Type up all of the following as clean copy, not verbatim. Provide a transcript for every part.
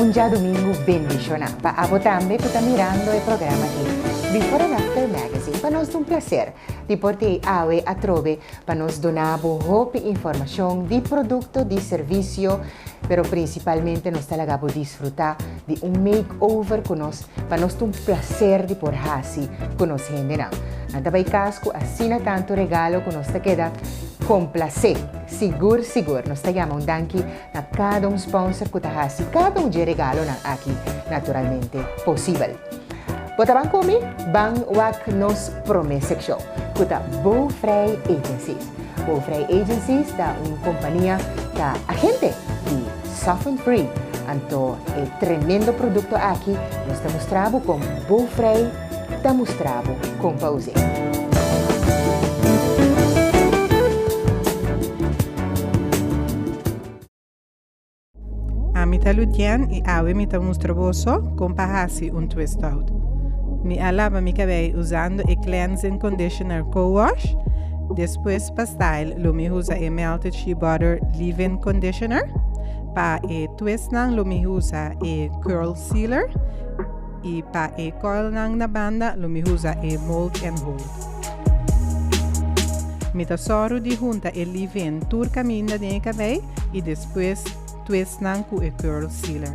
Un djadumingu bendishoná pa abo tambe ku ta mirando e programa aki Before and After Magazine. Pa nos ta un plaser di por t'ei awe atrobe pa nos duna bo hopi informashon di produkto, di servisio, pero prinsipalmente nos ta laga bo disfrutá di un make-over ku nos. Pa nos ta un plaser di por hasi ku nos hendenan. Nan ta bai kas ku asina tantu regalo ku nos ta keda komplasé. Sigur sigur nos ta yama un danki na kada un sponsor ku ta hasi kada un dje regalonan aki naturalmente posibel. Bo ta ban ku mi? Ban wak nos promé sekshon ku ta Bouwvrij Agencies. Bouwvrij Agencies ta un kompania ta agente di Soften Free. Anto e tremendo produkto aki nos ta mustra bo kon Bouwvrij ta mustra bo kon pa us'é. Ami ta Ludienne i awe mi ta mustra boso kon pa hasi un twist out. Mi a laba mi kabei usando e cleansing conditioner co-wash, despues pa style lo mi usa e melted shea butter leave-in conditioner, pa e twistnan lo mi usa e curl sealer i pa e coilnan na banda lo mi usa e mold and hold. Mi ta sòru di hunta e leave-in tur kaminda den e kabei i despues twistnan ku e curl sealer.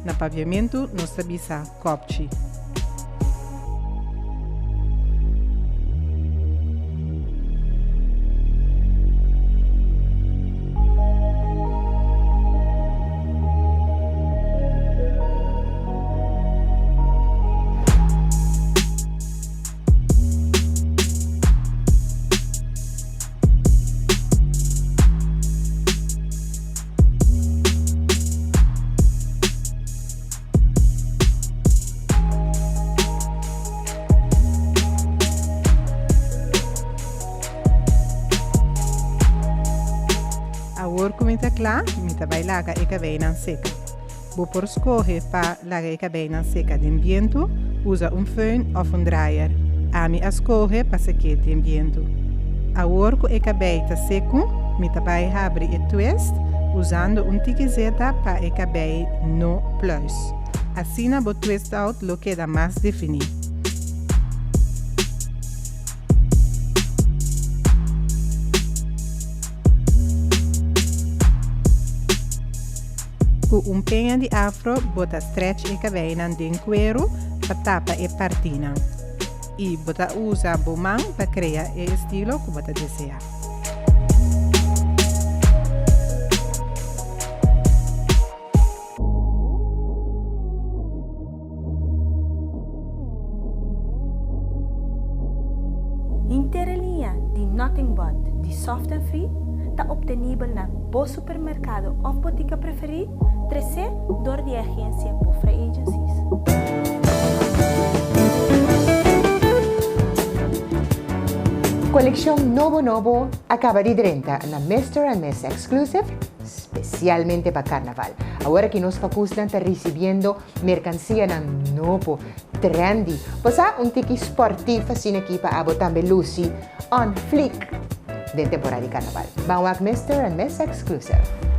Na papiamentu nos ta bisa kòpchi. Awor ku mi ta kla, mi ta bai laga e kabeinan seka. Bo por skohe pa laga e kabeinan seka den bientu, usa un föhn òf un draier. Ami a skohe pa sek'é den bientu. Awor ku e kabei ta seku, mi ta bai habri e twist usando un tiki zeta pa e kabei no pluis. Asina bo twist out lo keda mas definí. Ku un peña di afro bo ta stretch e kabeinan den kueru pa tapa e partinan i bo ta usa bo man pa krea e estilo ku bo ta deseá. Henter e liña di Nothing But di Soft and Free ta obtenibel na bo supermerkado òf botika preferí, tresé dor di e agensia Bofre Agencies. Kolekshon nobo nobo a kaba di drenta na Mister and Miss Exclusive spesialmente pa Karnaval. Awor aki nos pakusnan ta risibiendo Merkansianan nobo, trendy. Bo sa, un tiki sportief asina aki pa abo tambe luci on fleek den temporada di carnaval. Ban wak Mister and Miss Exclusive.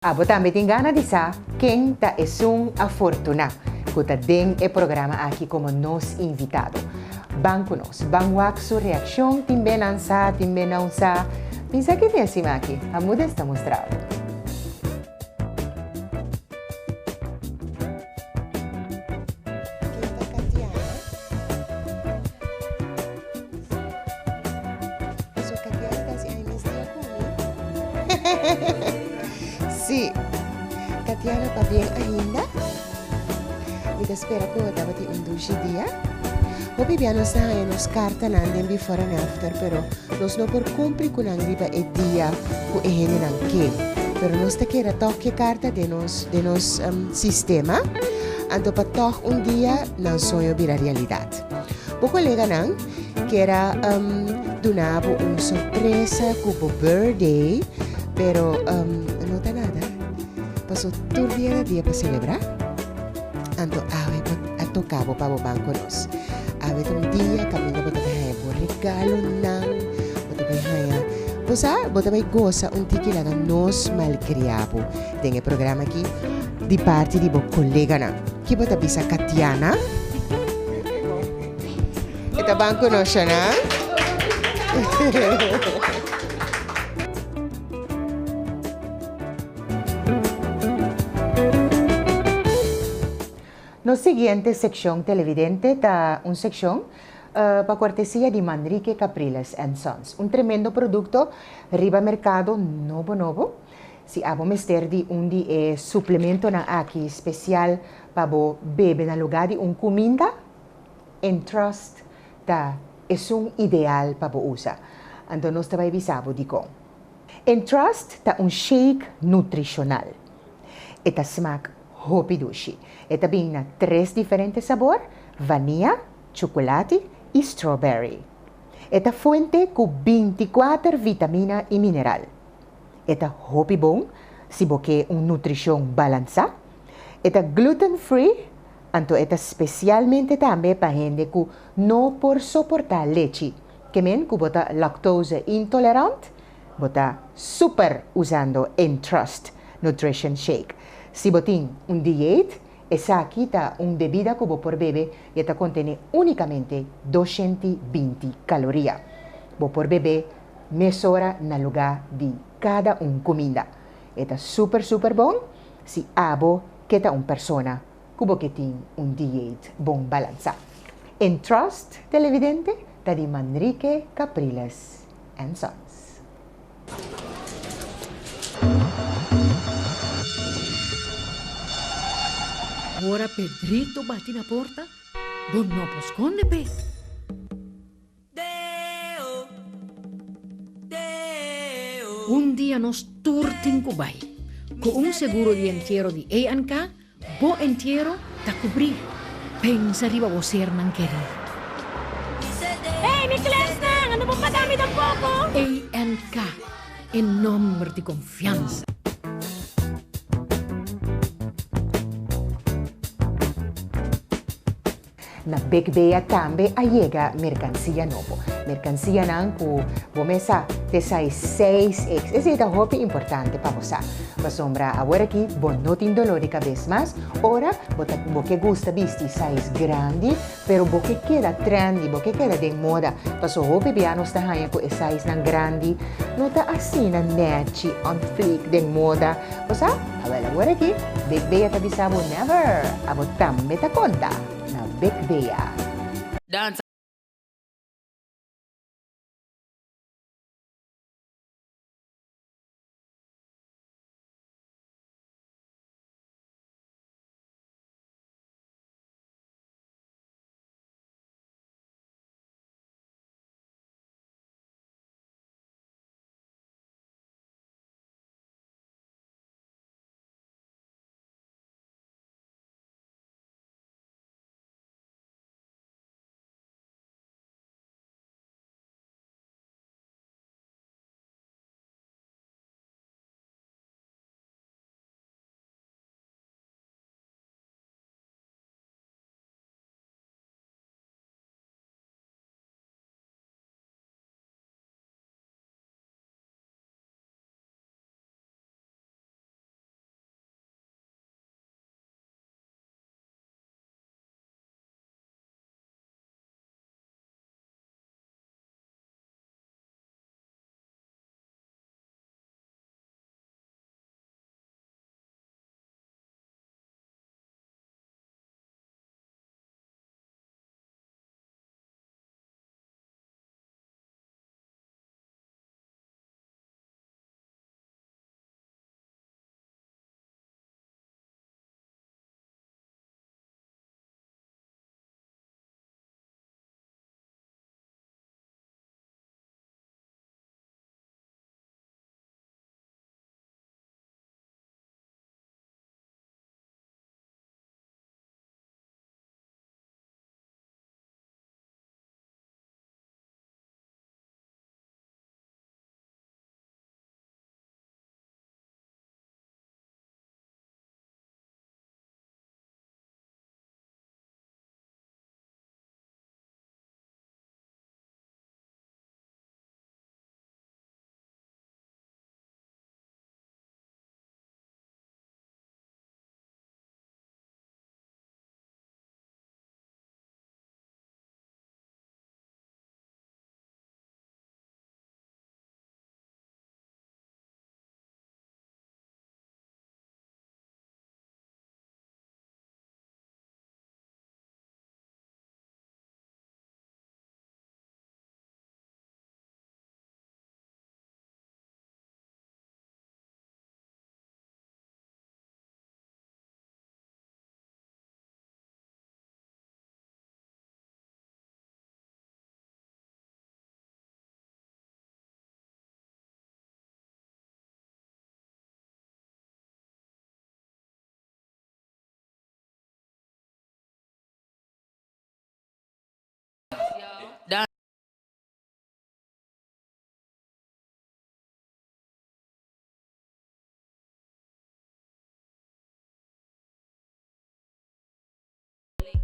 Abo tambe tin gana di sa ken ta esun afortuná ku ta den e programa aki komo nos invitado. Ban ku nos, ban wak su reakshon, tin be nan sa, tin be nan sa. Bisa ki tin esima aki, Hamudes ta mustra bo. Ken ta Katiana? Paso Katiana ta hasi aña mes dia ku mi. Sí. Katiana pabien ainda. Mi ta spera ku bo tabatin un dushi dia. Hopi bia nos ta haña nos kartanan den before and after, pero nos no por kumpli ku nan riba e dia ku e hendenan ke. Pero nos ta keda tòg ke karta den nos den nos sistema, anto pa tòg un dia nan soño bira realidat. Bo koleganan kier a duna bo un sorpresa ku bo birthday, pero no ta nada. Paso tur dia ta dia pa selebrá. Anto awe bo a toka bo pa bo ban ku nos. Awe ta un dia kaminda bo ta bai haña bo regalonan, bo ta bai haña, bo sa, bo ta bai gosa un tiki laga nos malkriá bo den e programa aki di parti di bo koleganan. Ki bo ta bisa Katiana? E ta ban ku nos shana. Nos siguiente sekshon televidente ta un sekshon pa kortesia di Manrique Capriles and Sons. Un tremendo produkto riba merkado nobo nobo. Si abo mester di un di e suplementonan aki spesial pa bo bebe na lugá di un kuminda, Entrust ta esun ideal pa bo usa. Anto nos ta bai bisa bo dikon. Entrust ta un shake nutrishonal. E ta smak hopi dushi. E ta bin na tres diferente sabor, vania, chukulati i strawberry. E ta fuente ku 24 vitamina i mineral. E ta hopi bon si bo ke un nutrishon balansá. E ta gluten free, anto e ta spesialmente tambe pa hende ku no por soportá lechi. Ke men ku bo ta lactose intolerant, bo ta super usando Entrust Nutrition Shake. Si bo tin un dieet, esaki ta un bebida ku bo por bebe i e ta kontené únikamente 220 kaloria. Bo por bebé mesora na lugá di kada un kuminda. E ta super super bon si abo ke ta un persona ku bo ke tin un dieet bon balansá. Entrust televidente ta di Manrique Capriles and Sons. Ora Pedrito bati na porta, bo no por skonde p'e. Un dia nos tur tin ku bai. Ku un seguro di entiero di ANK, bo entiero ta kubrí. Pensa riba bo sernan kerí. Hey, mi klèsnan, ando bo paga mi tampoko? ANK, e nòmber di konfiansa. Na Big Bea tambe a yega merkansia nobo. Merkansianan ku bo mes sa te size 6X. Esei ta hopi importante pa bo sa. Pasobra awor aki bo no tin doló di kabes mas ora bo ta bo ke gusta bisti size grandi pero bo ke keda trendy, bo ke keda den moda. Paso hopi bia nos ta haña ku e sizenan grandi no ta asina nèchi, on fleek, den moda. Bo sa? Awel awor aki Big Bea ta bisa bo never! Abo tambe ta konta na Big Bea.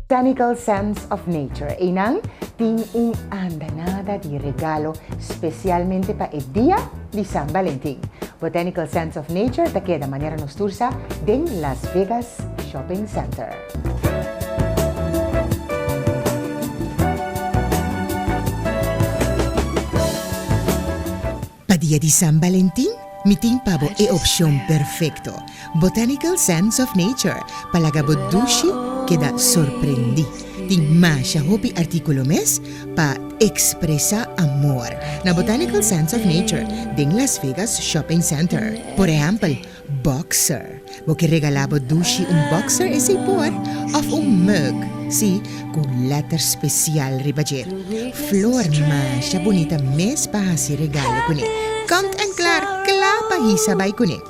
Botanical Sense of Nature. Einan tin un andanada di regalo spesialmente pa e dia di San Valentin. Botanical Sense of Nature ta keda manera nos tur sa den Las Vegas Shopping Center. Pa dia di San Valentin, mi tin pa bo e opcion perfecto, Botanical Sense of Nature, pa laga bo dushi keda sorprendí. Tin masha hopi artículo mes pa expresa amor na Botanical Sense of Nature den Las Vegas Shopping Center. Por ehempel, Boxer. Bo ke regalá bo dushi un boxer esei por, òf un mug, sí, ku lèter spesial riba dje. Flor masha bunita mes pa hasi regalo kuné. Kant en klar, kla pa hisa bai kuné.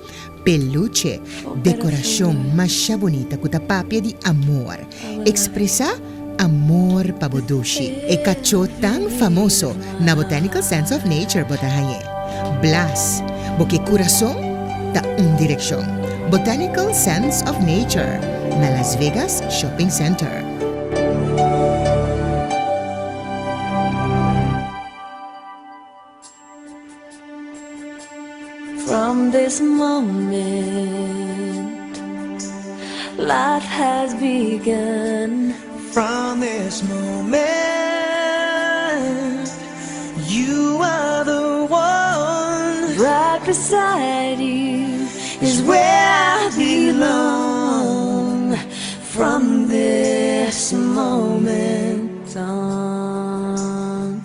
Peluche, dekorashon masha bunita ku ta papia di amor. Ekspresá amor pa bo dushi. E kachó tan famoso na Botanical Sense of Nature bo ta hañ'é. Blas, bo ke kurason ta un direkshon. Botanical Sense of Nature na Las Vegas Shopping Center. From this moment life has begun. From this moment you are the one. Right beside you is where I belong. From this moment on.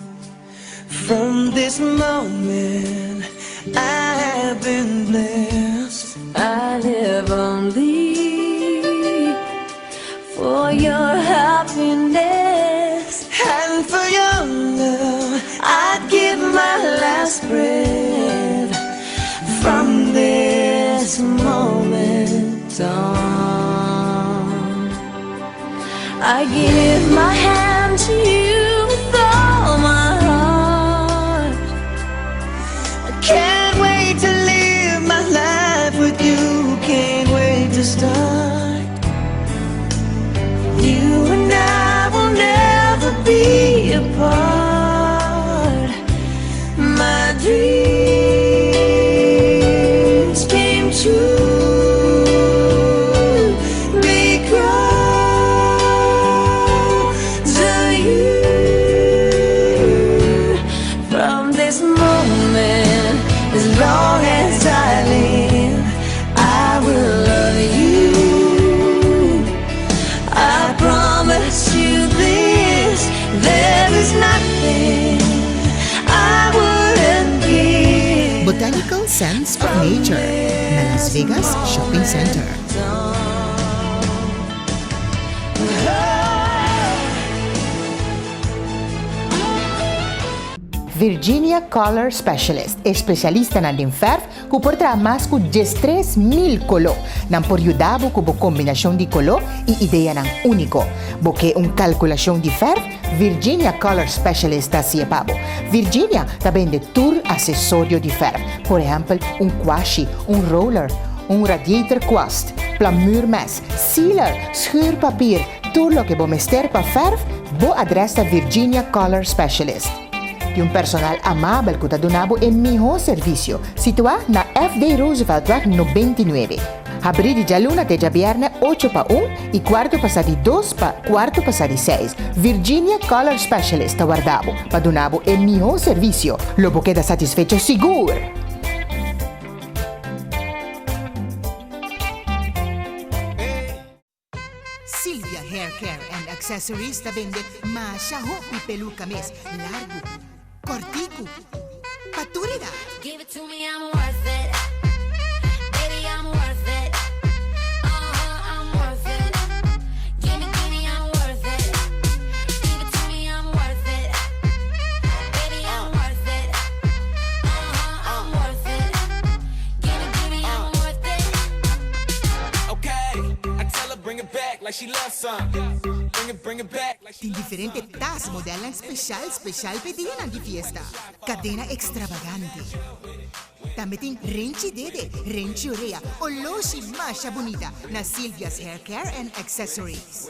From this moment I have been blessed. I live only for your happiness. And for your love, I'd give my last breath. From this moment on, I give my hand to you with all my heart. I can't wait to live my life with you. Can't wait to start. You and I will never be apart. My dreams came true because of you. From this moment, as long as I live, I will love you. I promise you this, there is nothing I wouldn't give. Botanical Sense of Nature na Las Vegas Shopping Center. Virginia Color Specialist, espesialistanan den fèrf ku por traha mas ku 13,000 koló. Nan por yuda bo ku bo kombinashon di koló i ideanan úniko. Bo ke un kalkulashon di fèrf? Virginia Color Specialist ta hasié pa bo. Virginia ta bende tur asesorio di fèrf, por ehèmpel un kwashi, un roller, un radiator kwast, plamuurmes, sealer, schuurpapier, tur loke bo mester pa fèrf, bo adrès ta Virginia Color Specialist. Di un personal amabel ku ta duna bo e mihó servisio, situá na FD Rooseveltweg 99. Habrí di djaluna te djabièrnè ocho pa un i kuarto pasá di dos pa kuarto pasá di seis. Virginia Color Specialist ta warda bo pa duna bo e mihó servisio. Lo bo keda satisfecho sigur! Silvia Hair Care and Accessories ta bende masha hopi peluca mes, largu, corticu, pa tur edad. Give it to me, I'm worth it. Baby, I'm worth it. Uh-huh, I'm worth it. Gimme, gimme, I'm worth it. Give it to me, I'm worth it. Baby, I'm worth it. Uh-huh, I'm worth it. Gimme, gimme, I'm worth it. Okay, I tell her bring it back like she loves some. Bring it, bring it back like she Tin diferente tas modelnan special special p'e dianan di fiesta. Cadena extravagante. Tambe tin renchi dede, renchi orea, oloshi masha bunita na Silvia's Hair Care and Accessories.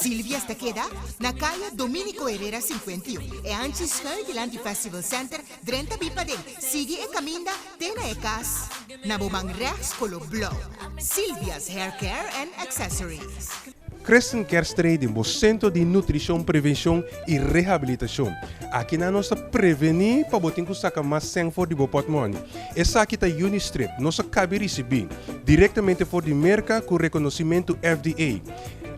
Silvia's ta keda na Kaya Dominico Herrera 51, e hanchi schuin dilanti Festival Center, drenta bi paden, sigui e kaminda te na e kas na bo man rechts kolo blou. Silvia's Hair Care and Accessories. Christian Care Trading, bo sentro di nutrishon, prevenshon i rehabilitashon. Akinan nos ta prevení pa bo tin ku saka mas sèn for di bo pòtmòni. Esaki ta Unistrip, nos a kabi risibí direktamente for di Merka ku rekonosimentu FDA.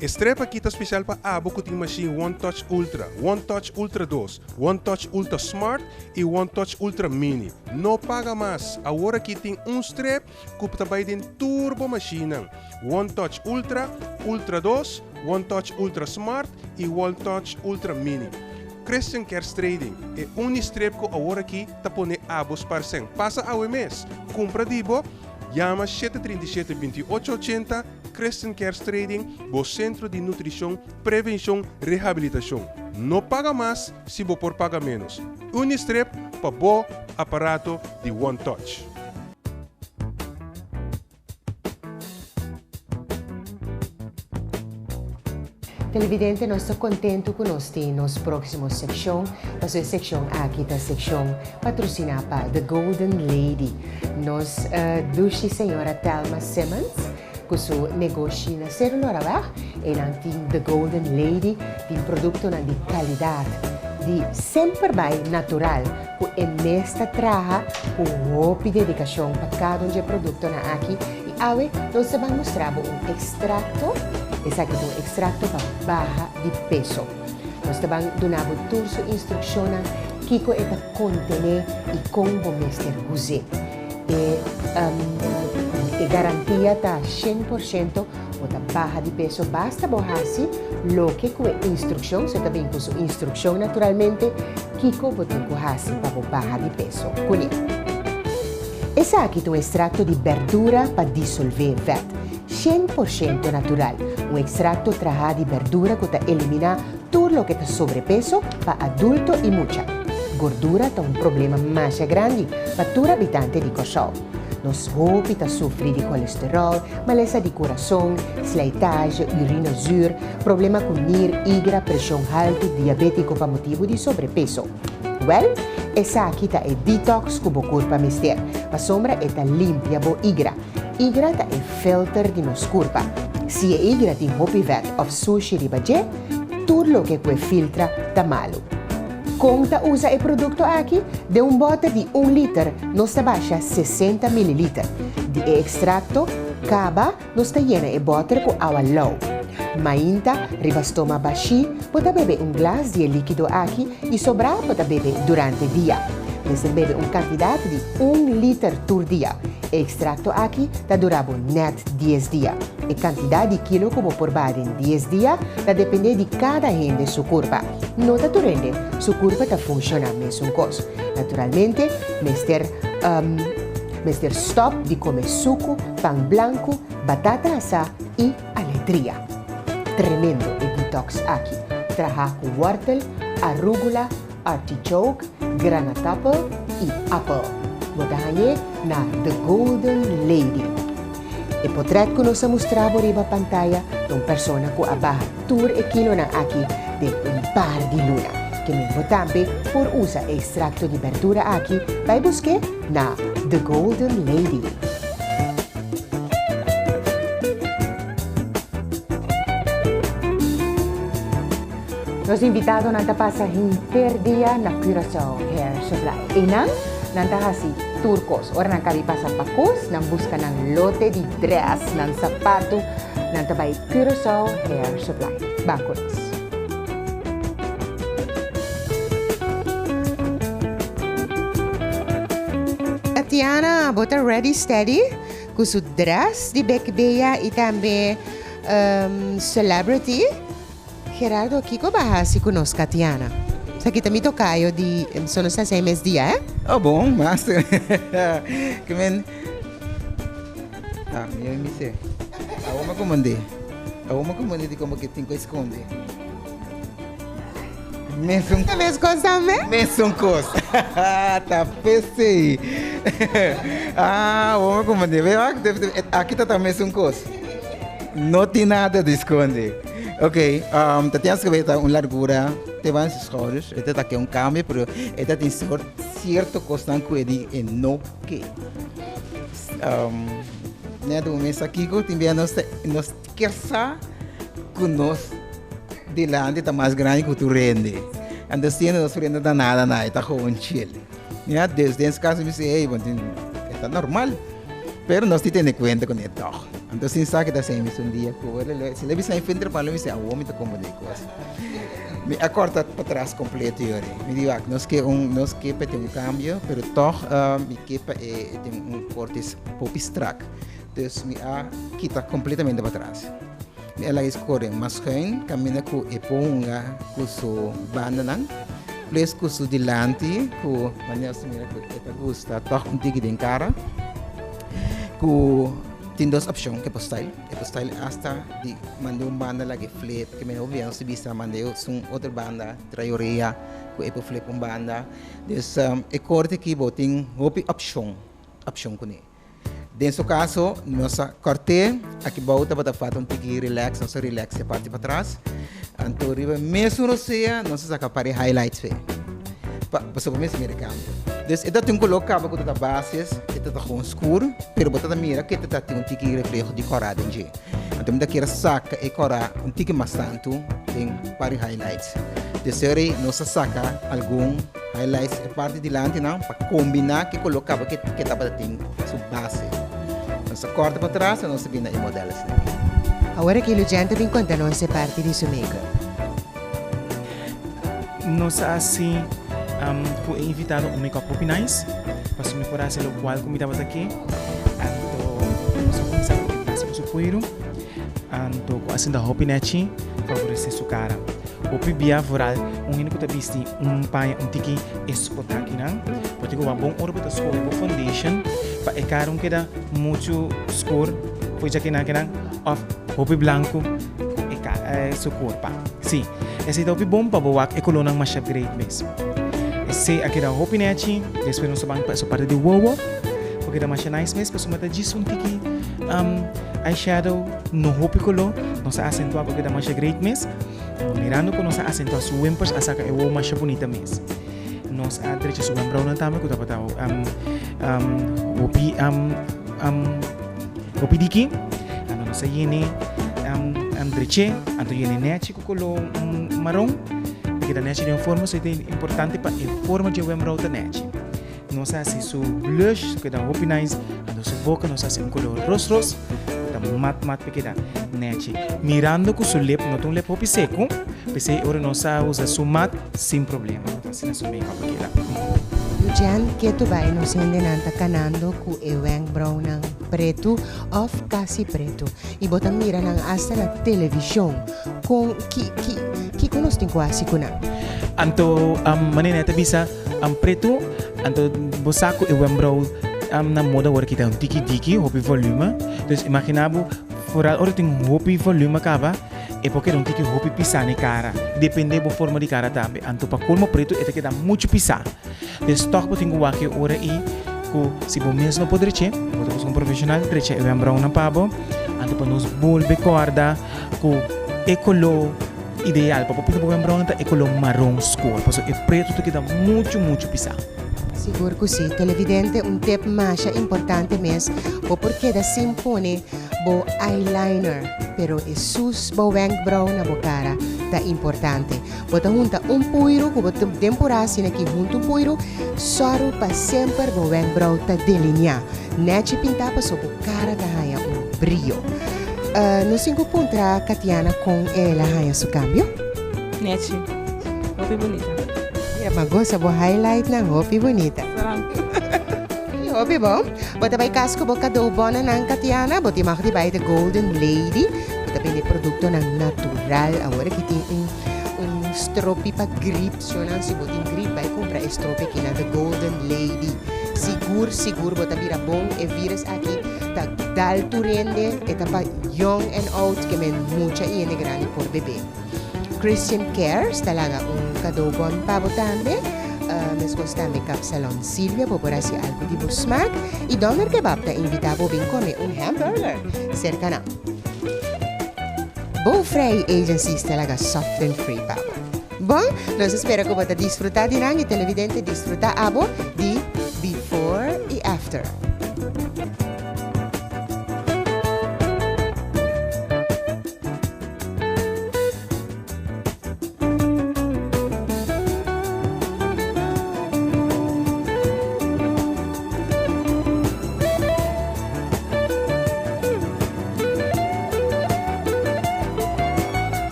E strip aki ta spesial pa abo ku tin mashin One Touch Ultra, One Touch Ultra dos, One Touch Ultra Smart i One Touch Ultra Mini. No paga mas! Awor aki tin un strip ku ta bai den tur bo mashinnan, One Touch Ultra, Ultra dos, One Touch Ultra Smart i One Touch Ultra Mini. Christian Cares Trading, e uni strip ku awor aki ta pone abo spar sèn. Pasa awe mes! Kumpra di bo, yama 737 28 80, Christian Cares Trading, bo sentro di nutrishon, prevenshon, rehabilitashon. No paga mas si bo por paga ménos. Uni strip pa bo aparato di One Touch. Televidente, nos ta kontentu ku nos tin nos próksimo sekshon, pasobra e sekshon aki ta sekshon patrosiná pa The Golden Lady. Nos dushi señora Thelma Simmons ku su negoshi na Seru Loraweg, einan tin The Golden Lady, tin produktonan di kalidat, di semper bai natural. Ku e mes ta traha ku hopi dedikashon pa kada un dje produktonan aki i awe nos ta ban mustra bo un ekstrakto, esaki ta un ekstrakto pa baha di peso. Nos ta ban duna bo tur su instrukshonnan kiko e ta kontené i kon bo mester us'é. E e garantia ta 100% bo ta baha di peso basta bo hasi loke ku e instrukshon, so e ta bin ku su instrukshon naturalmente, kiko bo tin ku hasi pa bo baha di peso kuné. Esaki ta un ekstrakto di berdura pa disolvé vèt, 100% natural, un ekstrakto trahá di berdura ku ta eliminá tur loke ta sobrepeso pa adulto i mucha. Gordura ta un problema masha grandi pa tur habitante di Kòrsou. Nos hopi ta sufri di kolesteròl, malesa di kurason, slijtage, urine zuur, problema ku nir, igra, preshon haltu, diabétiko pa motibu di sobrepeso. Wèl, esaki ta e detox ku bo kurpa mester, pasobra e ta limpia bo igra. Igra ta e filter di nos kurpa. Si e igra tin hopi vèt òf sushi riba dje, tur loke ku e filtra ta malu. Kon ta usa e produkto aki? Den un bòter di un liter nos ta basha 60 mililiter di e ekstrakto, kaba nos ta yena e bòter ku awa lou. Mainta, riba stoma bashí, bo ta bebe un glas di e líkido aki i sobrá bo ta bebe durante dia. Mester bebe un kantidat di un liter tur dia. E ekstrakto aki ta dura bo nèt dies dia. E kantidat di kilo ku bo por baha den dies dia ta dependé di kada hende su kurpa. No ta tur hende su kurpa ta funshoná mesun kos. Naturalmente mester mester stòp di kome suku, pan blanku, batata asá i aletria. Tremendo e detox aki. Trahá ku wòrtel, arúgula, artichoke, granatapel i apel. Bo ta hañ'é na The Golden Lady. E potrèt ku nos a mustra bo riba pantaya ta un persona ku a baha tur e kilonan aki den un par di luna. Ke men bo tambe por usa e ekstrakto di berdura aki bai busk'é na The Golden Lady. Nos invitadonan ta pasa henter dia na Curaçao Hair Supply. Einan nan ta hasi tur kos. Ora nan kabi pasa pa kos, nan buska nan lote di dress, nan sapatu, nan ta bai Curaçao Hair Supply. Ban ku nos. Tatiana, bo ta ready steady ku su dress di Bek Bea i tambe celebrity? Gerardo, kiko ba hasi ku nos Katiana? Esaki ta mi tokayo di so nos ta hasi mes dia, eh? Oh bon, master. Ke men Ah, mi mi se. Awor mi komandé. Awor mi komandé di komo ke tin ku eskonde. Mesun Ta mes kos tambe? Mesun kos. Ta pesei. Ah, awor mi komandé. Ve wak, aki ta ta mesun kos. No tin nada di skonde. Oké, um, Tatiana su cabey ta un largura te ban su schouders. E ta ke un cambio, pero e ta tin soort cierto cosnan cu e di e no ke. Um, net un mes aki cu tin bia nos nos kier sa cu nos dilanti ta mas grandi cu tur hende. Anto siendo nos frente ta nada na, e ta gewoon chill. Ja, dus den su caso mi si, hey, want e ta normal. Pero nos tin tene cuenta con e toch. Anto sin sa ke ta hacen mi un dia cu si le bisa mi fin trabajo mi si awo mi ta como de cos. Mi a corta patras completo yori. Mi di wak nos ke un nos ke pa tin un cambio pero toch mi ke pa e tin un corte popi strak. Dus mi a kita completamente patras. Mi a laga score mas schuin caminda cu e por hunga cu su bandanan plus cu su dilanti cu manera nos ta mira cu e ta gusta toch un tiki den cara cu tin dos opcion cu e por style. E por style hasta di manda un banda laga e flip ke mehor bia nos ta bisa manda esun otro banda trae orea cu e por flip un banda. Dus e corte aki bo tin hopi opcion opcion cune. Den su caso, nos a cort'é, aki bou tabata falta un tiki relax, nos a relax e parti patras. Anto riba e mesun rosea nos a saca par e highlights p'e, pa pasobra bo mester mira e cambio. Dus e ta tin un color caba cu ta ta bases, e ta ta gewoon scur, pero bo ta ta mira cu e ta ta tin un tiki refleho di cora den dje. Anto mi ta kier a saca e cora un tiki mas tanto den par e highlights. Dus esei nos a saca algun. Highlights e parti dilanti nan pa combina ke color caba ke ke tabata tin su base. Nos a corta pa tras y nos a bina e model asina aki. Awor aki Lujan ta bin conta nos e parti di su make-up. Nos a haci cu e invitado un make-up hopi nice pasobra mi por haci locual cu mi tabata ke. Anto nos a cuminsa cu e base pa su cuero anto cu a sinta hopi nechi favorece su cara. Hopi bia vooral un hende cu ta bisti un paña un tiki escota akinan. Bo tin cu wak bon ora bo ta scoge bo foundation pa e cara un keda mucho scur for djakinan kinan of hopi blanco cu e cara su curpa. Si, esey ta hopi bon pa bo wak e colornan masha great mes. Esey a keda hopi nechi, despues nos ta ban pa esun parti di wowo cu a keda masha nice mes pasobra ta djis un tiki eyeshadow no hopi color, nos a acentua cu a keda masha great mes. Mirando ku nos a asentuá su wimpers a saka e wou masha bunita mes. Nos a drecha su wembrounan tambe ku tabata hopi hopi diki. Anto nos a yene dreché, anto yene nechi ku koló maron. Ta keda nechi den forma, so e ta importante pa e forma dje wembrou ta nechi. Nos a hasi su blush, su keda hopi nice. Anto su boca nos a hasi un color ros ros, cu ta mat mat pa keda nechi. Mirando cu su lip no ta un lip hopi seco, p'esey ora nos a usa su mat sin problema. Anto asina su make-up a keda. Lucian, ketu bai nos hendenan ta kanando ku e wenkbrauwnan pretu òf kasi pretu i bo ta mira nan asta na televishon. Kon ki ki kiko nos tin ku hasi ku nan? Anto manera e ta bisa pretu, anto bo sa ku e wembrouw na moda awor kita un tiki diki, hopi volume. Dus imagina bo foral ora tin hopi volume kaba e por keda un tiki hopi pisa na e kara, depende bo forma di kara tambe. Anto pa kolmo pretu e ta keda muchu pisa. Dus tòg bo tin ku wak e ora ei ku si bo mes no por dreche, bo ta buska un profeshonal drecha e wembrouwnan pa bo. Anto pa nos bolbe kòrda ku e koló ideal pa bo pinta bo wembrouwnan ta e koló maron skur, pasobra e pretu ta keda muchu muchu pisá. Sigur ku si. Televidente, un tip masha importante mes, bo por keda sin pone bo eyeliner, pero e sus bo wenkbrauw na bo kara ta importante. Bo ta hunta un puiru ku bo ta den purá asina ki hunta un puiru, sòru pa semper bo wenkbrauw ta delineá. Nèchi pintá paso bo kara ta haña un brio. Nos tin ku puntra Katiana kon el a haña su kambio. Nèchi. Hopi bunita. Mira, m'a gosa bo highlightnan, hopi bunita. Hopi bon. Bo ta bai kas ku bo kadó bonanan, Katiana. Bo tin mag di bai The Golden Lady. Bo ta bende produktonan natural. Awor aki tin un un stropi pa grip. Shownan si bo tin grip bai kumpra e stropi aki na The Golden Lady. Sigur sigur bo ta bira bon. E virus aki ta dal tur hende. E ta pa young and oud ke men mucha i hende grandi por bebe. Christian Cares ta laga un kado bon pa bo tambe. Meskos tambe Kapsalon Silvia bo por hasi algu di bo smak. I Doner Kebab ta invita bo bin kome un hamburger serka nan. Bofrei Agency ta laga soft and free pa bo. Bon, nos ta spera ku bo ta disfrutá di nan i televidente disfrutá abo di Before i After.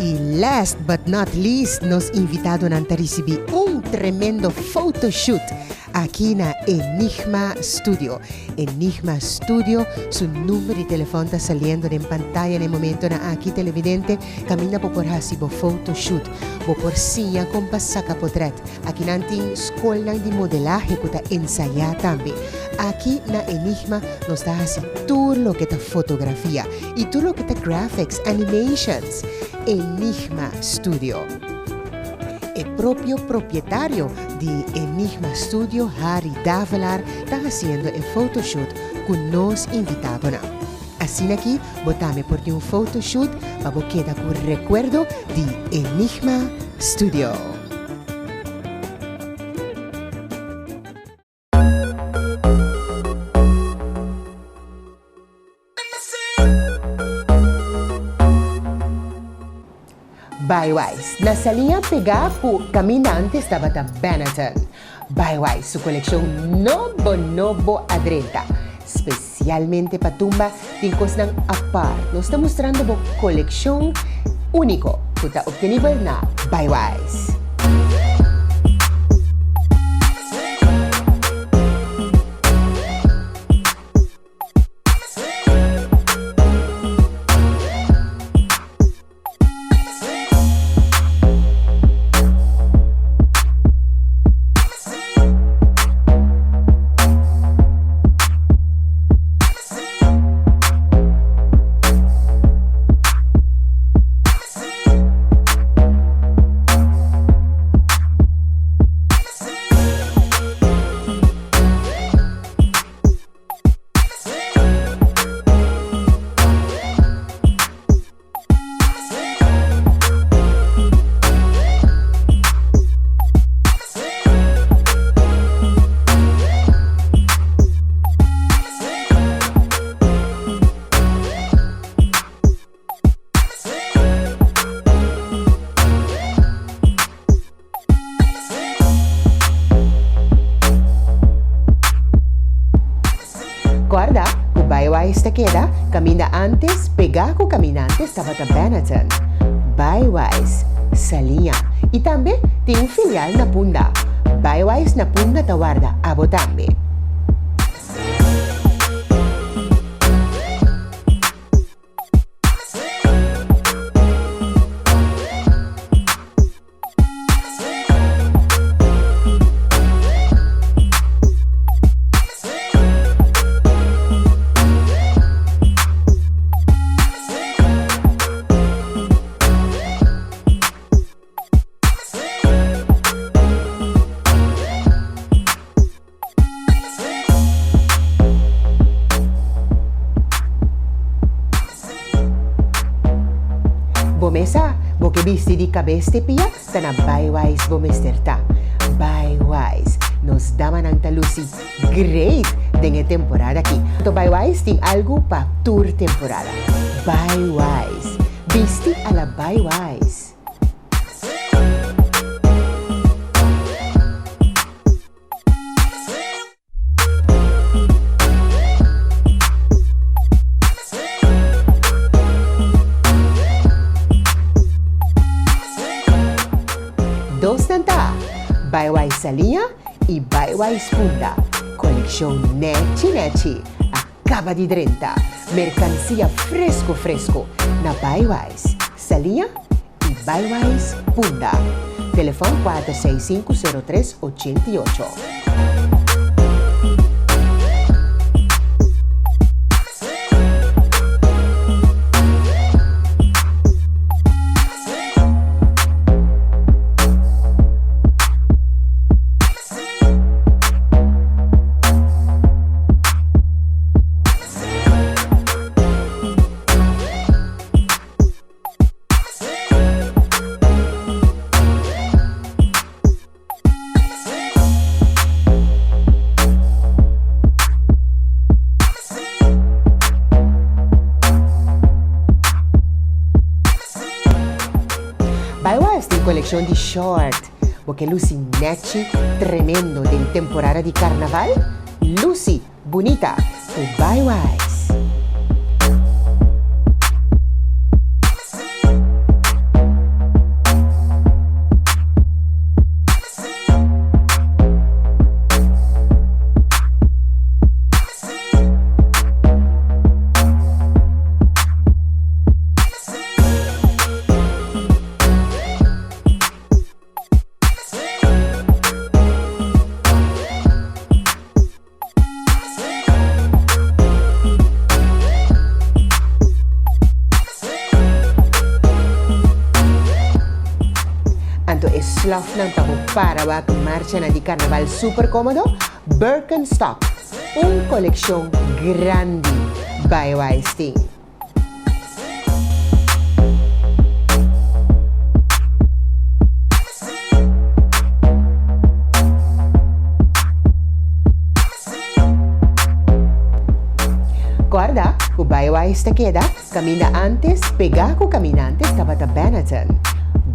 Y last but not least, nos invitadonan ta ricibi un tremendo photoshoot aki na Enigma Studio. Enigma Studio, su number di telefon ta saliendo den pantaya na e momentonan aki, televidente, caminda bo por haci bo photoshoot. Bo por siña con pa saca potret. Aki nan tin skolnan di modelahe ku ta ensayá tambe. Aki na Enigma nos ta hasi tur loke ta fotografia i tur loke ta graphics, animations. Enigma Studio. E propio propietario di Enigma Studio, Harry Davelaar, ta hasiendo e photoshoot ku nos invitadonan. Asina aki bo tambe por tin un photoshoot pa bo keda ku rekuerdo di Enigma Studio. Bywise, na Saliña pegá ku kaminda antes tabata Benetton. Bywise su kolekshon nobo nobo a drenta. Spesialmente pa tumba tin kosnan apart. Nos ta mustrando bo kolekshon úniko ku ta optenibel na Bywise. Corda cu Bywise ta keda caminda antes pega cu caminda antes tabata Benetton. Bywise, Saliña. Y tambe tin un filial na Punda. Bywise na Punda ta warda abo tambe. Bo mesa, bo ke bisti di kabes te pia, ta na Bywise bo mester ta. Bywise, nos damanan ta lusi great den e temporada aki. Anto Bywise tin algu pa tur temporada. Bywise, bisti a la Bywise. Dos nan ta, Baiwai Saliña i Baiwai Spunda. Kolekshon nechi nechi a kaba di drenta. Merkansia fresku fresku na Baiwais Saliña i Baiwais Punda. Telefòn 465 03 88. kolekshon di short. Bo ke lusi nèchi tremendo den temporada di karnaval? Lusi bunita ku Bywise! Anto e slòfnan pa bo para wak marchanan di karnaval super kómodo, Birkenstock, un kolekshon grandi Bywise tin. Kòrda ku Bywise ta keda kaminda ántes pegá ku kaminda ántes tabata Benetton.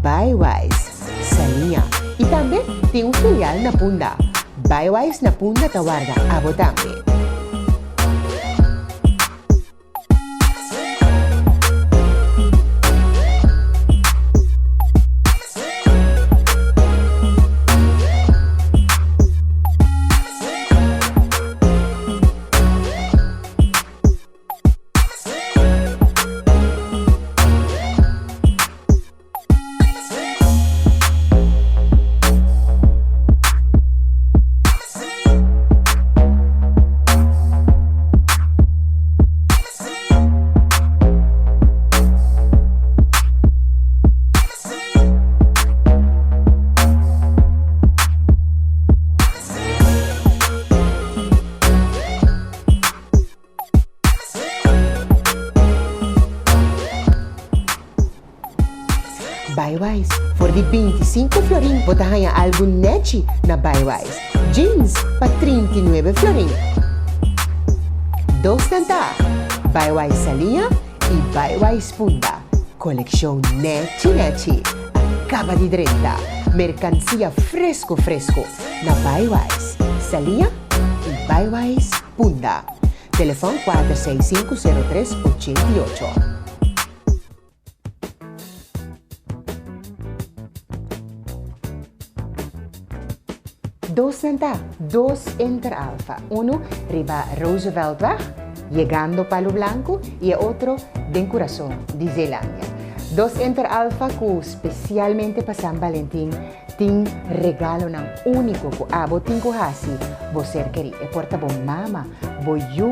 Bywise, Saliña i tambe tin un filial na Punda. Bywise na Punda ta warda abo tambe. Bywise, For di 25 florin bo ta haña algu nèchi na Bywise. Jeans pa 39 florin. Dos nan ta, Bywise Saliña i Bywise Punda. Kolekshon nèchi nèchi a kaba di drenta. Merkansia fresku fresku na Bywise Saliña i Bywise Punda. Telefòn 465 03 88. Dos nan ta, dos Inter Alfa, unu riba Rooseveltweg, yegando Palu Blanku, i e otro den kurason di Zeelandia. Dos Inter Alfa ku spesialmente pa San Valentin Tin regalonan úniko ku abo tin ku hasi bo ser kerí. E por ta bo mama, bo yu,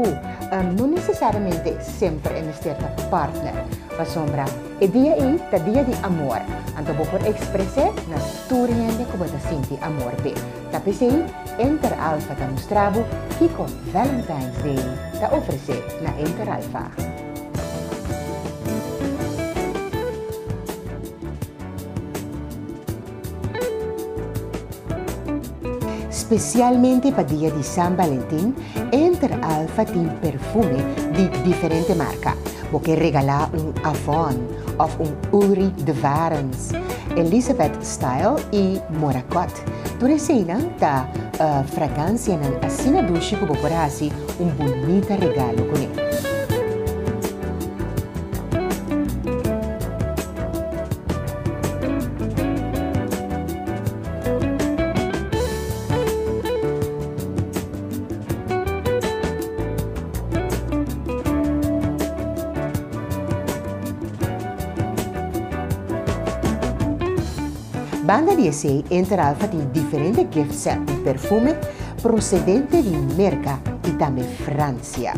no nesesariamente semper e mester ta partner. Pasobra e dia ei ta dia di amor, anto bo por ekspres'é na tur hende ku bo ta sinti amor p'e. Ta p'esei Inter Alpha ta mustra bo kiko Valentine's Day ta ofresé na Inter Alpha. Spesialmente pa dia di San Valentin, Enter Alpha tin perfume di diferente marka. Bo ke regalá un Avon òf un Ulrich de Varens, Elizabeth Style i Morakot. Tur eseinan ta fragansianan asina dushi ku bo por hasi un bunita regalo kuné. Banda di esei, Inter Alpha tin diferente gift set di perfume procedente di Merca y tambe Francia.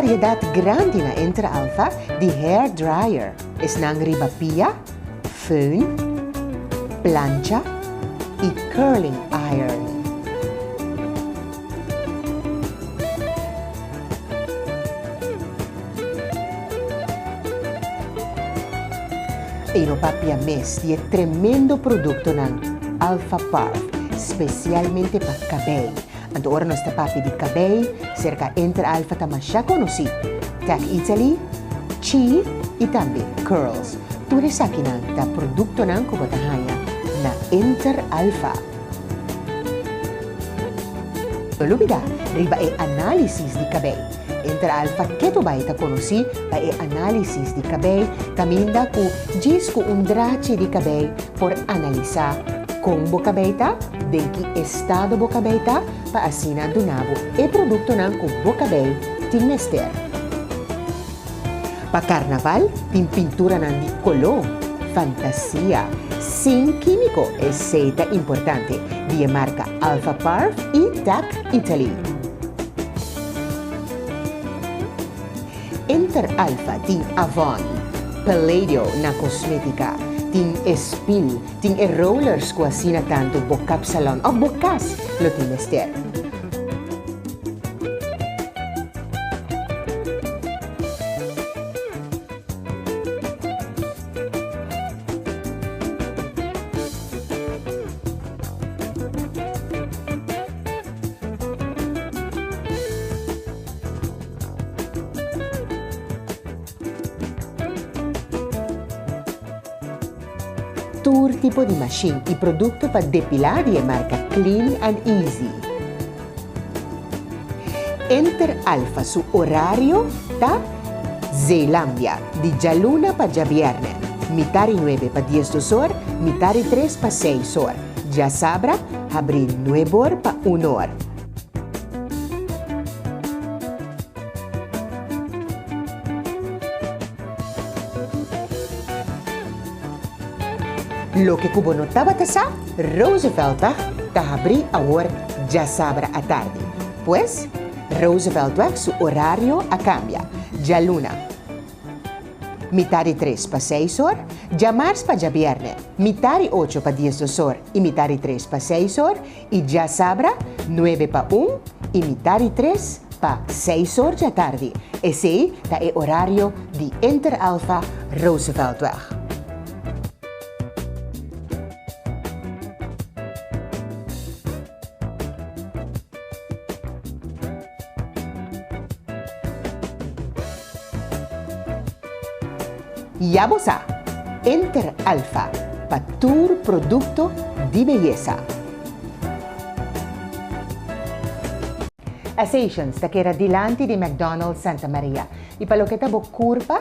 variedat grandi na Inter Alpha di hair dryer, esnan riba pia, föhn, plancha i curling iron. I no papia mes di e tremendo produktonan Alpha Parf, spesialmente pa kabei. Anto ora nos ta papia di kabei, serka Inter Alpha ta masha konosí, Tech Italy, Chi i tambe Curls. Tur esakinan ta produktonan ku bo ta haña na Inter Alpha. No lubidá riba e análisis di kabei. Inter Alpha ketu bai ta konosí pa e análisis di kabei kaminda ku djis ku un drachi di kabei por analisá kon bo kabei ta, den ki estado bo kabei ta, pa asina duna bo e produktonan ku bo kabei tin mester. Pa karnaval tin pinturanan di koló, fantasia, sin kímiko, esei ta importante, di e marka Alpha Parf i Tech Italy. Inter Alpha tin Avon, Palladio na kosmétika, tin Espil, tin e rollers ku asina tantu bo kapsalon òf bo kas lo tin mester. Tur tipo di mashin i produkto pa depilá di e marka Clean and Easy. Enter Alfa su orario ta Zeelandia di djaluna pa djabièrnè, mitar i nuebe pa diesdos or, mitar i tres pa seis or. Djasabra habrí nuebe or pa un or. Loke ku bo no tabata sa, Rooseveltweg ta habrí awor djasabra atardi. Pues, Rooseveltweg su orario a kambia. Djaluna, mitar di tres pa seis or, djamars pa djabièrnè, mitar di ocho pa diesdos or i mitar di tres pa seis or, i djasabra, nuebe pa un i mitar di tres pa seis or djatardi. Esei ta e orario di Inter Alpha Rooseveltweg. Ya bo sa! Inter Alpha pa tur produkto di beyesa. Assations ta keda dilanti di McDonald's Santa Maria y pa loke ta bo curpa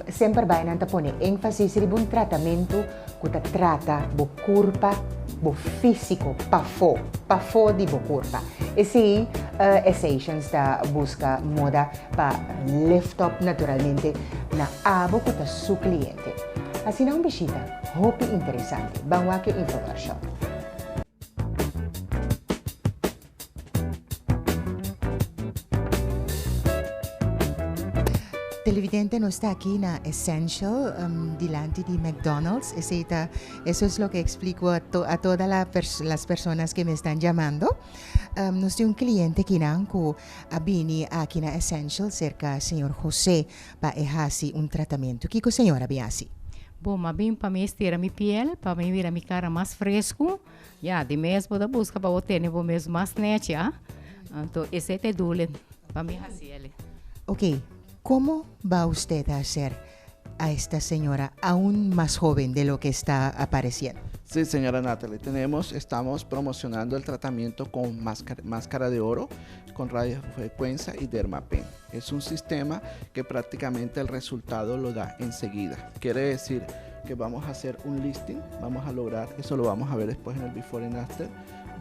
semper bay nan ta pone enfasis riba un tratamento cu ta trata bo curpa, bo fisico pafo, pafo di bo curpa. Esey Assations ta busca moda pa lift up naturalmente na abo cu ta su cliente. Asina un bishita hopi interesante. Ban wak e infomercial. Televidente nos ta aki na Essential um, dilanti di McDonald's. Esey ta, eso es lo que explico a, to, a todas la pers las personas que me están llamando. Um, nos tin un cliente kinan cu a bini aki na Essential cerca señor José pa e haci un tratamiento. Kico señor a bin haci? Bon, m'a bin pa mi estira mi piel, pa mi bira mi cara mas fresco. Ya, di mes bo ta buska pa bo tene bo mes mas nechi, ah. Anto esei ta e doelen pa mi hasi el. Ok, como va usted a hacer a esta señora aun mas joven de lo que está apareciendo? Sí, señora Natalie, tenemos, estamos promocionando el tratamiento con máscara, máscara de oro, con radiofrecuencia y dermapen. Es un sistema que prácticamente el resultado lo da enseguida. Quiere decir que vamos a hacer un listing, vamos a lograr, eso lo vamos a ver después en el before and after.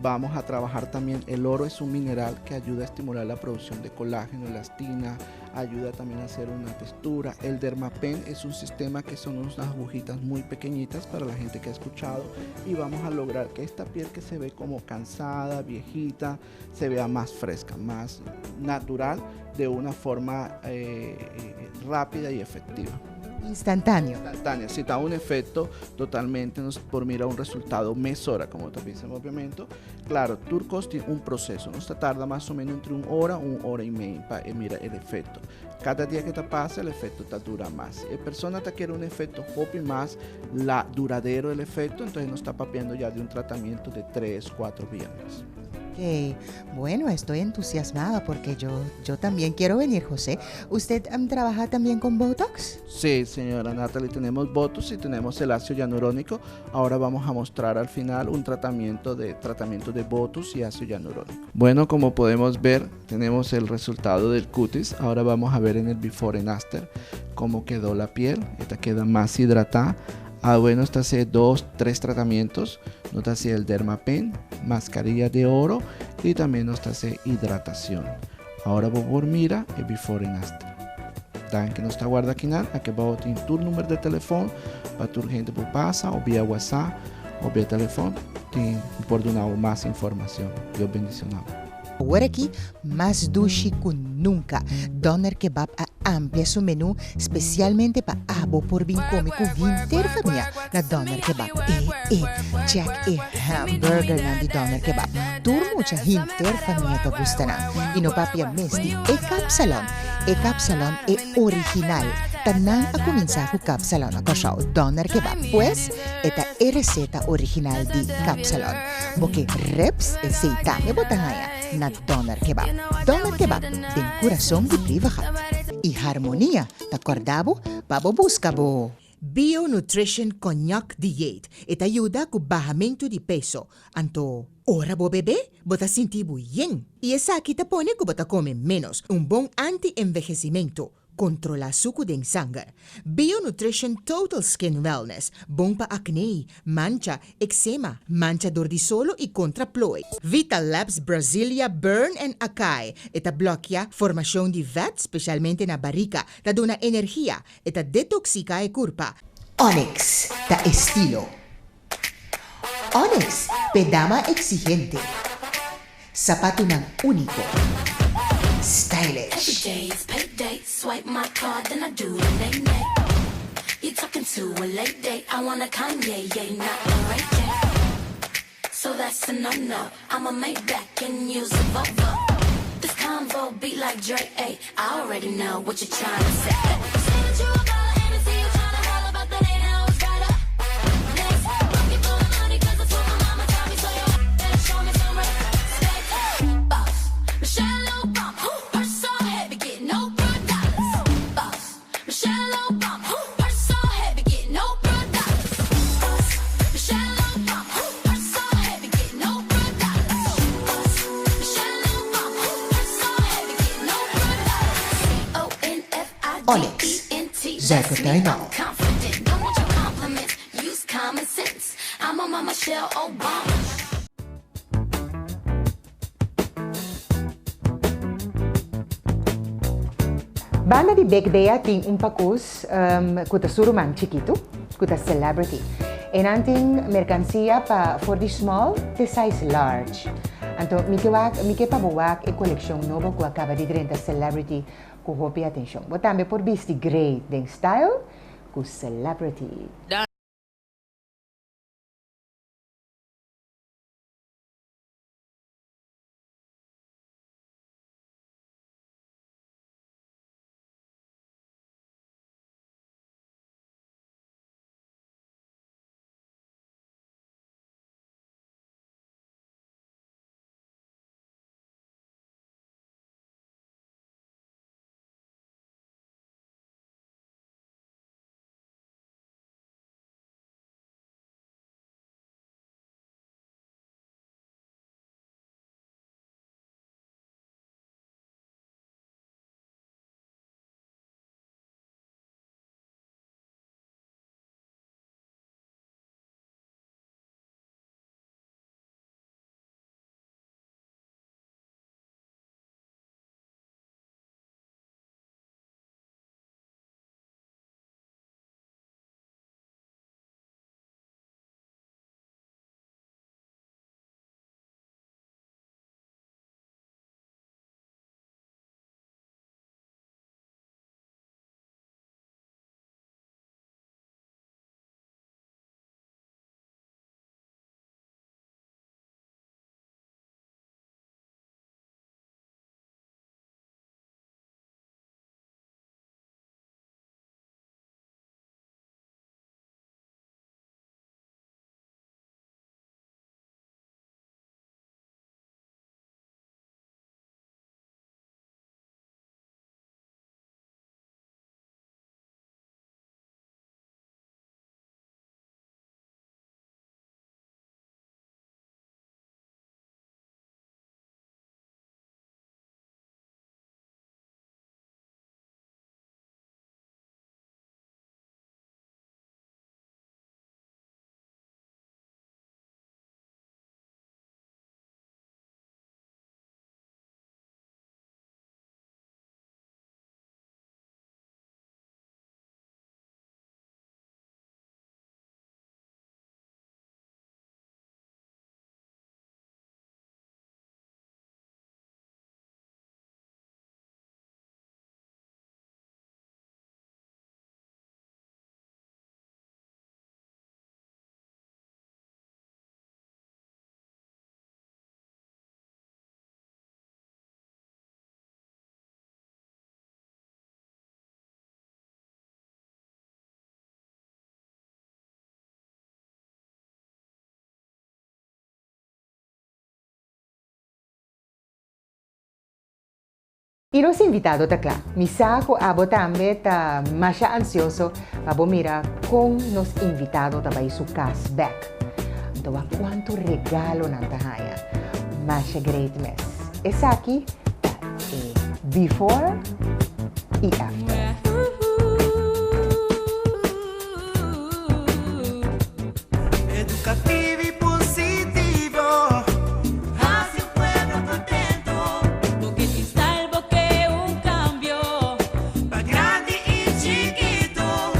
Vamos a trabajar también, el oro es un mineral que ayuda a estimular la producción de colágeno, elastina, ayuda también a hacer una textura. El Dermapen es un sistema que son unas agujitas muy pequeñitas para la gente que ha escuchado y vamos a lograr que esta piel que se ve como cansada, viejita, se vea más fresca, más natural, de una forma eh, eh, rápida y efectiva. Instantáneo. Instantánea, si da un efecto totalmente, nos por mira un resultado mesora, como también se obviamente. Claro, Turcos tiene un proceso, nos tarda más o menos entre una hora, una hora y media para mira el efecto. Cada día que te pasa, el efecto te dura más. Si la persona te quiere un efecto hopi más la duradero el efecto, entonces nos está papiando ya de un tratamiento de 3, 4 viernes. Ok, bueno, estoy entusiasmada porque yo, yo también quiero venir, José. ¿Usted trabaja también con Botox? Sí, señora Natalie, tenemos Botox y tenemos el ácido hialurónico. Ahora vamos a mostrar al final un tratamiento de, tratamiento de Botox y ácido hialurónico. Bueno, como podemos ver, tenemos el resultado del cutis. Ahora vamos a ver en el before and after cómo quedó la piel. Esta queda más hidratada. Ah, bueno, esta hace dos, tres tratamientos. Nos hace el Dermapen, mascarilla de oro y también nos hace hidratación. Ahora vos mira el before and after. Dan que nos está guarda aquí a que va a tener tu número de teléfono para tu gente por pasa o vía WhatsApp o vía teléfono por donar más información. Dios bendicionado. Awor aki, mas dushi ku nunka. Doner Kebab a amplia su menú spesialmente pa abo por bin kome ku henter famia na Doner Kebab. E, e, check e hamburgernan di Doner Kebab. Tur mucha henter famia ta gusta nan. I no papia mes di e kapsalon. E kapsalon e original. Ta nan a kuminsá ku kapsalon na Kòrsou, Doner Kebab. Pues, e ta e reseta original di kapsalon. Bo ke ribs, esei tambe bo ta haña na Doner Kebab. Doner Kebab, den kurason di Brievengat. I Harmonia ta kòrda bo pa bo buska bo. Bio Nutrition Cognac Dieet. E ta yuda ku bahamentu di peso. Anto, ora bo bebe, bo ta sinti bo yen. I esaki ta pone ku bo ta kome ménos. Un bon anti-envehesimentu. Kontrolá suku den sanger. Bio Nutrition Total Skin Wellness, bon pa akné, mancha, eksema, mancha dor di solo i kontra plooi. Vital Labs Brasilia Burn and Acai, e ta blòkia formashon di vèt, spesialmente na barika, ta duna energia, e ta detoksika e kurpa. Onyx ta estilo. Onyx p'e dama exigente. Sapatunan úniko. Stylish. Onyx, Zuikertuin al. Banda di Big Bea tin un pakus ku ta su ruman chikitu, ku ta Celebrity. E nan tin merkansia pa for di small te size large. Anto mi ke wak, mi ke pa bo wak e kolekshon nobo ku a kaba di drenta Celebrity ku hopi atenshon. Bo tambe por bisti great den style ku Celebrity. I nos invitado ta kla. Mi sa ku abo tambe ta masha ansioso pa bo mira kon nos invitado ta bai su kas bèk. Anto wak kuantu regalo nan ta haña. Masha great mes. Esaki ta e before i after. Educativo y positivo. Haci un pueblo contento. Bo ke tin style, bo ke un cambio. Pa grandi y chikito.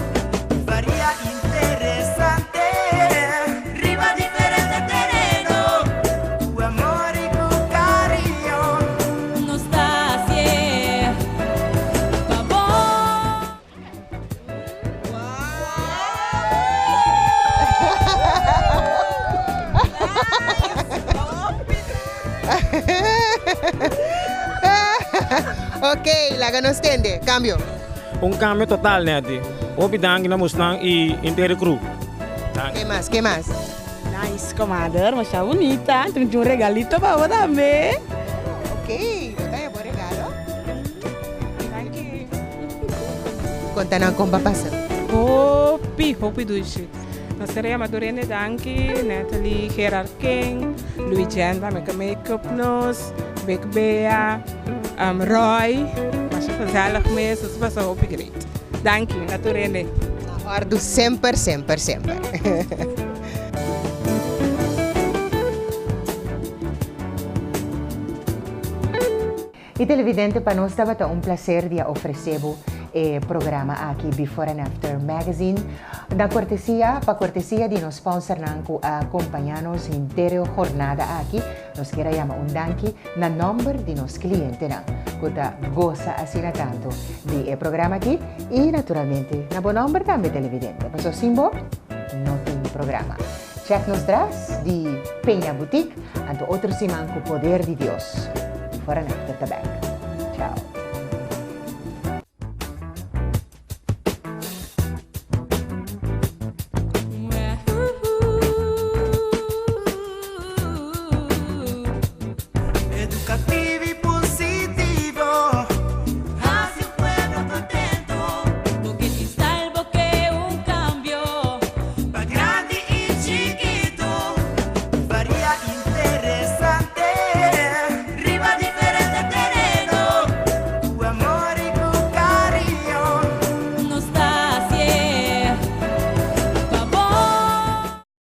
Varia interesante. Riba diferente tereno. Cu amor y cu cariño. Nos ta haci'e pa bo. Ok, laga nos tende. Cambio. Un cambio total, Netty. Hopi danki na bosnan y henter e crew. Danki. Ke mas, ke mas? Nice, comadre. Masha bunita. Tin un regalito pa bo tambe. Ok, bo ta haya bo regalo. Danki. Konta nan kon pa pasa. Hopi, hopi dushi. Nos ta yama tur hende danki, Natalie, Gerard King, Louis Jen tambe ku make-up nos, Big Bea, Roy, masha gezellig mes, nos a pasa hopi great. Danki na tur hende. Na ordu semper, semper, semper. Y televidente pa nos tabata un placer di a ofrece bo e programa aki Before and After Magazine na cortesia pa cortesia di nos sponsornan cu a acompaña nos henter e jornada aki. Nos kier a yama un danki na nomber di nos clientenan cu ta goza asina tanto di e programa aki y naturalmente na bo nomber tambe televidente paso sin bo no tin programa. Check nos tras di Peña Boutique anto otro siman cu poder di Dios. Before and After ta back.